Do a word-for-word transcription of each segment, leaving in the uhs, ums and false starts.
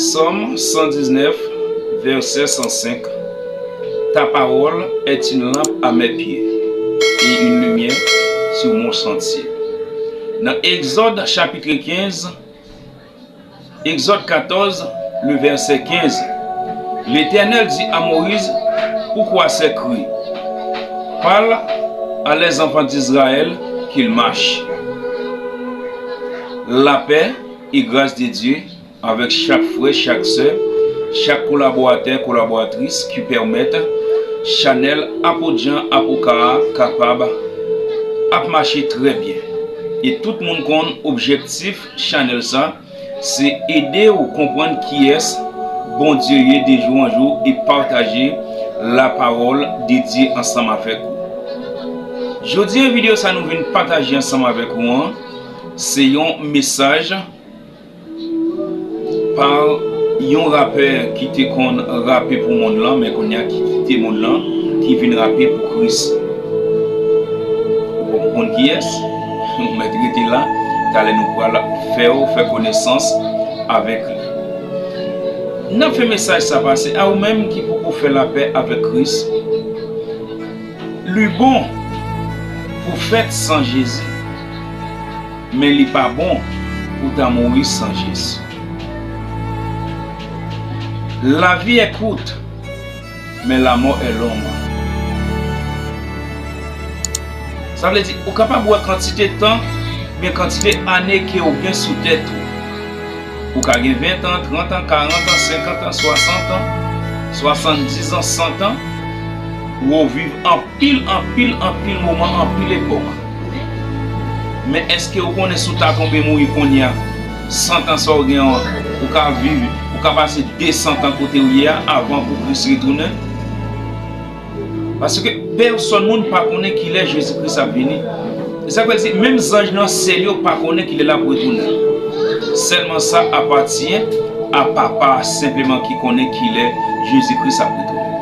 Psaume cent dix-neuf, verset cent cinq. Ta parole est une lampe à mes pieds et une lumière sur mon sentier. Dans Exode chapitre quinze, Exode quatorze, le verset quinze, l'Éternel dit à Moïse: Pourquoi ces cris? Parle à les enfants d'Israël qu'ils marchent. La paix et grâce de Dieu avec chak frè, chak sè, chak kolaboratè, kolaboratris ki pèmèt chanèl Apodjan Apoka a kapab ap mache trè byen. E tout moun konn objektif chanèl sa, se ede w konprann kiyès Bondye ye de jou an jou e pataje la parole de Dieu ansanm avèk ou. Jodi a, videyo sa nou vin pataje ansanm avèk ou an, se yon mesaj pa yon rapè ki te konn rape pou mond lan, men kounye a ki kite mond lan, ki vin rape pou Kris. Ou poko konn kiyès? Ou mèt rete la, talè nou pral fè w fè konesans avèk li. N ap fè mesaj sa pase a ou menm ki poko fè lapè avèk Kris. Li bon pou fèt san Jezi, men li pa bon pou ta mouri san Jezi. La vie est courte, mais la mort est longue. Sa vle di, ou kapab wè kantite tan, men kantite ane ke w gen sou tèt ou. Ou ka gen ven an, trant an, karant an, senkant an, swasant an, swasanndis an, san an, ou viv anpil, anpil, anpil moman, anpil epòk. Men èske ou konnen si w ta tonbe mouri kounye a, san an sa w gen an, ou ka viv, ou ka pase de san an kote w ye a avan pou Kris retounen? Paske pèsòn moun pa konnen kilè Jezi Kris ap vini. E sa k fè l di, menm zanj nan syèl yo pa konnen kilè l ap retounen. Sèlman sa apatyen a Papa a senpleman ki konnen kilè Jezi Kris ap retounen.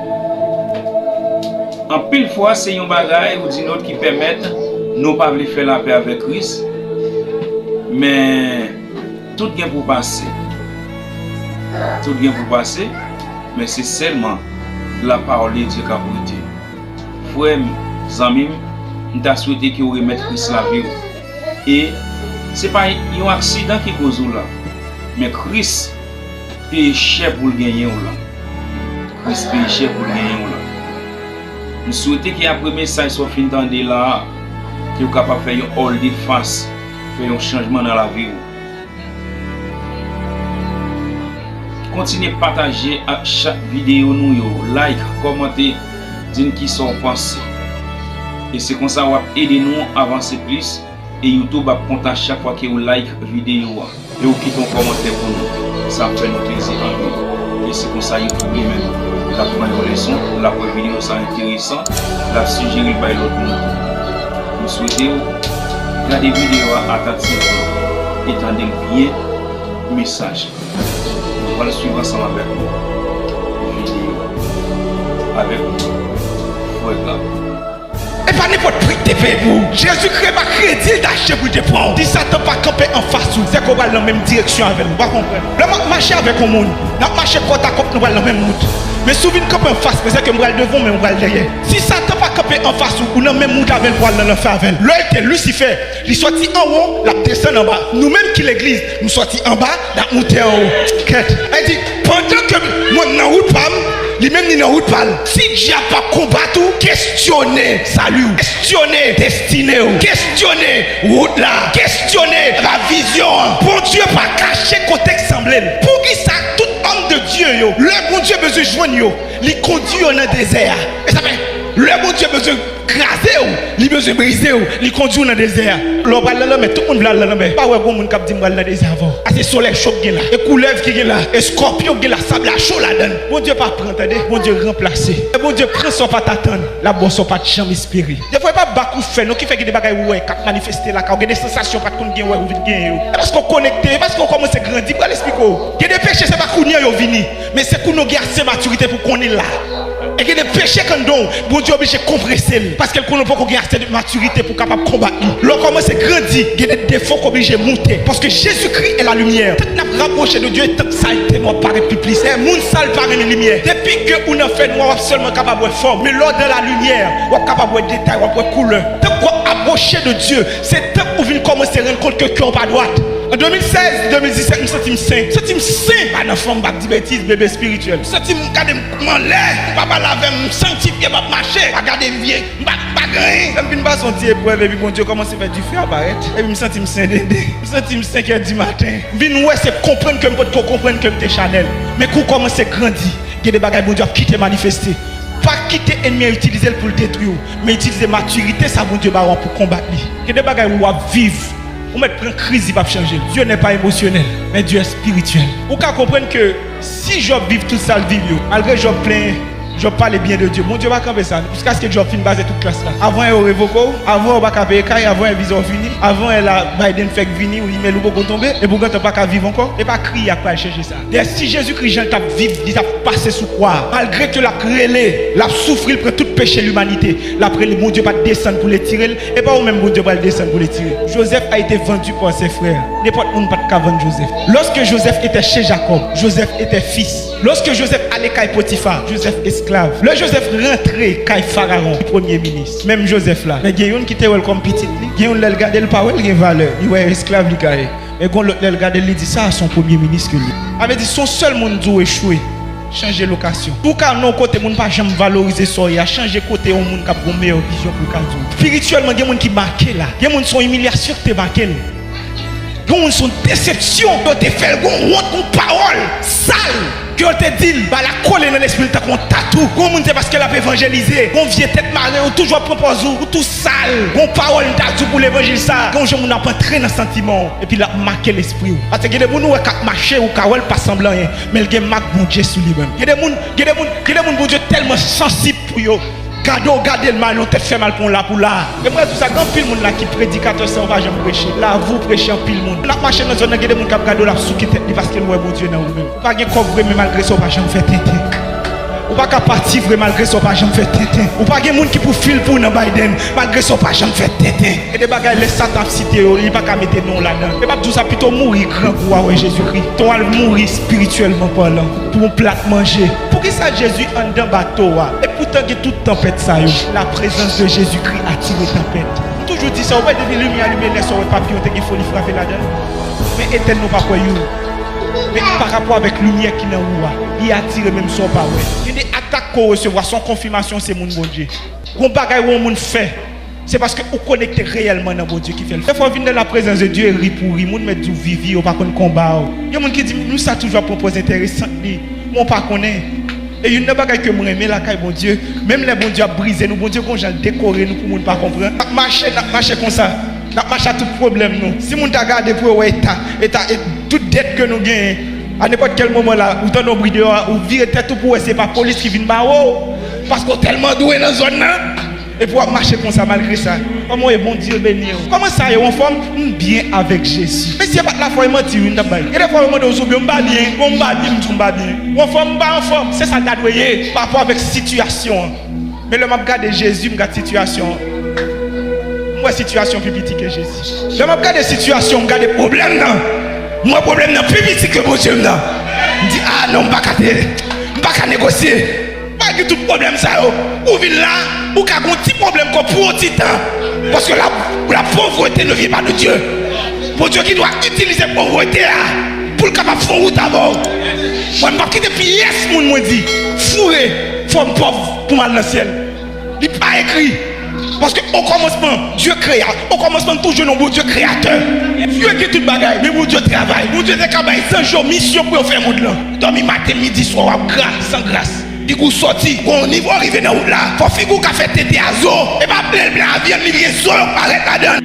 Anpil fwa, se yon bagay ou di lòt ki pèmèt nou pa vle fè lapè avèk Kris. Men, tout gen pou pase. Tout gen pou pase, men se sèlman la parole de Dieu k ap rete. Frè m, zanmi m, m ta swete ke w remèt Kris lavi w. E se pa yon aksidan ki koz ou la, men Kris peye chè pou l genyen w la. Kris peye chè pou l genyen w la. M swete ke apre mesaj sa w fin tande la a, ke w kapab fè yon all de fas, fè yon chanjman nan lavi w. Kontinye pataje ak chak videyo nou yo, like, kòmante, di n kisa w panse. E se konsa w ap ede nou avanse plis, e YouTube ap kontan chak fwa ke w like videyo a. E w kite yon kòmantè pou nou. Sa ap fè nou plezi anpil. E se konsa YouTube li menm, l ap pran yon leson, l ap wè videyo sa enteresan, l ap sijere l bay lòt moun tou. M swete w gade videyo a atantivman e tande l byen, mesaj. Nou pral swiv ansanm avèk nou videyo avèk frè Gab. E pa nenpòt pri k te peye pou ou. Jezi Kris pa kredi l t achte pou l te pran w. Si Satan pa kanpe anfas ou, se ke w pral nan menm direksyon avè l. Ou pa konprann? Lè m ap mache avèk yon moun, n ap mache kòtakòt, nou pral nan menm wout. Men si w vin kanpe anfas mwen, se ke m pral devan w, men w pral dèyè. Si Satan pa kanpe anfas ou, ou nan menm wout avè l pou al nan lanfè avè l. Lè l te Lisifè, li sòti anwo, l ap desann anba. Nou menm ki legliz, nou sòti anba, n ap moute anwo. Kèt. Sa vle di, pandan ke mwen nan wout pa m, li menm li nan wout pa l. Si dyab ap konbat ou, kestyone sali w, kestyone destine w, kestyone wout la, kestyone lavizyon an. Bondye pa kache kote k sanble l. Poukisa tout òm de Dye yo, lè Bondye bezwen jwenn yo, li kondui yo nan dezè a? E sa fè, lè Bondye bezwen kraze w, li bezwen brize w, li kondui w nan dezè a. Lè w pral nan lanmè, tout moun vle al nan lanmè. Pa wè gon moun k ap di m pral nan dezè avè w. A se solèy cho k gen la, e koulèv ki gen la, e skòpyon k gen la, sab la cho ladan l. Bondye pa pran, tande. Bondye ranplase. E Bondye pran sa w pa t atann, l ap ba w sa w pa t janm espere. Defwa e pa bak ou fè non ki fè gen de bagay ou wè k ap manifeste lakay ou, gen de sansasyon ou pa t konn gen wè ou vin genyen yo. E paske w konekte, e paske w kòmanse grandi, m pral esplike w. Gen de peche se pa kounye a yo vini, men se kounye a w gen ase matirite pou w konnen l la. E gen de peche k anndan w, Bondye oblije konprese l, paske l konnen w poko gen ase de matirite pou w kapab konbat li. Lè w kòmanse grandi, gen de defo k oblije moute, paske Jezikri e la limyè. Tank n ap rapwoche de Dye, tank salte nou ap parèt pi plis. E moun sal pa renmen limyè. Depi ke ou nan fènwa, w ap sèlman kapab wè fòm. Men lè w dan la limyè, w ap kapab wè detay, w ap wè koulè. Tank w ap apwoche de Dye, se tank ou vin kòmanse rann kont ke kè w pa dwat. An de mil sèz, de mil disèt, m santi m sen. M santi m sen. Pa nan fanm, m p ap di betiz, bebe espirityèl. M santi m, gade m, m anlè. M pa pale avè m, m sanktifye, m ap mache. Pa gade m vye, m pa, m pa gen anyen. Lè m vin pase yon ti eprèv, epi Bondye kòmanse fè dife a parèt. Epi m santi m sen dede. M santi m senk è di maten. M vin wè se konprann ke m potko konprann ke m te chanèl. Men kou w kòmanse grandi, gen de bagay Bondye ap kite manifeste. Pa kite ènmi an itilize l pou l detwi w, men itilize matirite sa Bondye ba w an pou konbat li. Gen de bagay w ap viv, ou mèt pran kriz, li p ap chanje. Dieu n'est pas émotionnel, mais Dieu est spirituel. Ou ka konprann ke si Jòb viv tout sa l viv yo, malgre Jòb plenyen, Jòb pale byen de Dye, Bondye pa kanpe sa, jiskaske Jòb fin baze tout klas la. Avan yè yo revoke w, avan yè w pa ka peye kay, avan yè viza w fini, avan yè la Biden fèk vini, ou imèl ou poko tonbe, epi w gentan pa ka viv ankò, e pa kriye a k pral chanje sa. Dayè, si Jezikri jan l t ap viv, li t ap pase sou kwa a, malgre ke l ap rele, l ap soufri, l pran tout peche limanite, l ap rele, Bondye pa t desann pou l etire l, e pa ou menm Bondye pral desann pou l etire. Joseph a été vendu par ses frères. Nenpòt moun pa t ka vann Joseph. Lorsque Joseph était chez Jacob, Joseph était fils. Lorsque Joseph allait kay Potifa, Joseph esclave. Lè Joseph rantre kay Farawon, premye minis. Menm Joseph la. Men gen youn ki te wè l kòm pitit li. Gen youn lè l gade l pa wè l gen valè. Li wè esklav li ka ye. Men gon lòt lè l gade l, li di, sa a se yon premye minis ke li. Sa vle di, si yon sèl moun di w echwe, chanje lokasyon. Si w ka nan yon kote moun pa janm valorize sa w ye a, chanje kote yon moun k ap gen yon meyè vizyon pou l ka di w. Espirityèlman, gen moun ki make la. Gen moun se yon imilyasyon ki te make l. Gen moun se yon desepsyon. Yo te fè l gon wont, gon pawòl sal. Ke yo te di l, ba l a kole nan lespri l tankou yon tatou. Gon moun se paske l ap evanjelize. Gon vye tèt mare, ou toujou ap pran pòz ou, ou tou sal. Gon pawòl m ta di w pou levanjil sa. Gon jan moun ap antre nan santiman w, epi l ap make lespri w. Paske gen de moun ou wè k ap mache, ou ka wè l pa sanble anyen, men l gen mak Bondye sou li menm. Gen de moun, gen de moun, gen de moun Bondye tèlman sansib pou yo. Gade w gade l mal, yon tèt fè mal pou yon la pou la. E m pral di w sa, gen anpil moun la ki predikatè san yo pa janm preche. Lavi w preche anpil moun. L ap mache nan zòn nan, gen de moun k ap gade w, l ap souke tèt li paske l wè Bondye nan ou menm. Ou pa gen kòb vre, men malgre sa, ou pa janm fè tenten. Ou pa ka pati vre, malgre sa, ou pa janm fè tenten. Ou pa gen moun ki pou fil pou w nan Biden, malgre sa, ou pa janm fè tenten. Gen de bagay, lè Satan ap site yo, li pa ka mete non w ladan. E m ap di w sa, pito w mouri grangou a wè Jezikri, pito w al mouri espirityèlman palan, pou yon plat manje. Poukisa Jezi anndan bato a? Poutan gen tout tanpèt sa yo, la prezans de Jezikri atire tanpèt. M toujou di sa, ou wè depi limyè alime, lè sa w wè papyon te gen foli frape ladan l. Men etèn nou pa kwè youn. Men pa rapò avèk limyè ki nan ou a, li atire menm san w pa wè. Gen de atak ke w resevwa, se yon konfimasyon se moun Bondye. Gon bagay yon moun fè, se paske ou konekte reyèlman nan Bondye ki fè l. Dèfwa w vin nan la prezans de Dye, ri pou ri, moun mèt di w vivi, yo pa konn konba w. Gen moun ki di m, nou sa toujou ap pran pòz enteresan li. Mwen pa konnen. E youn nan bagay ke m renmen lakay Bondye, menm lè Bondye ap brize nou, Bondye gon jan l dekore nou pou moun pa konprann. N ap mache, n ap mache konsa. N ap mache a tout pwoblèm nou. Si moun ta gade pou yo wè eta, eta, e tout dèt ke nou genyen, a nenpòt kèl moman la, ou tande yon bri deyò a, ou vire tèt ou pou wè se pa polis ki vin bare w. Paske w tèlman dwe nan zòn nan. Epi w ap mache konsa malgre sa. Kòman w ye? Bondye beni w. Kòman sa ye? W anfòm? M byen avèk Jezi. Mesye, pa t lafwa, e manti wi m t ap bay. Gen de fwa yo mande w si w byen, m pa byen. Bon, m pa byen, m di w m pa byen. W anfòm? M pa anfòm. Se sa l ta dwe ye pa rapò avèk sitiyasyon an. Men lè m ap gade Jezi, m gad sitiyasyon an. M wè sitiyasyon pi piti ke Jezi. Lè m ap gade sitiyasyon, m gade pwoblèm nan. M wè pwoblèm nan pi piti ke Bondye m nan. M di, a non, m pa ka te, m pa ka negosye. Pa gen tout pwoblèm sa yo. Ou vin la, ou ka gon ti pwoblèm kon pou yon ti tan. Paske la, la pauvreté ne vient pas de Dieu. Bondye ki dwa itilize povrete a pou l kapab fè yon wout avè w. Mwen, m p ap kite pyès moun mwen di, foure, fò m pòv pou m al nan syèl. Li pa ekri. Paske okòmansman, Dye krea, okòmansman toujou nan Bondye kreyatè. Dye gen tout bagay, men Bondye travay. Bondye te ka bay zanj yo misyon pou yo fè mond lan. Dòmi maten, midi, swa, w ap gra, san gras. Figi w sòti, gon nivo rive nan wout la. Fò figi w ka fè tete a zo. E pa bèl blan a vyann, li gen zo yo parèt ladan.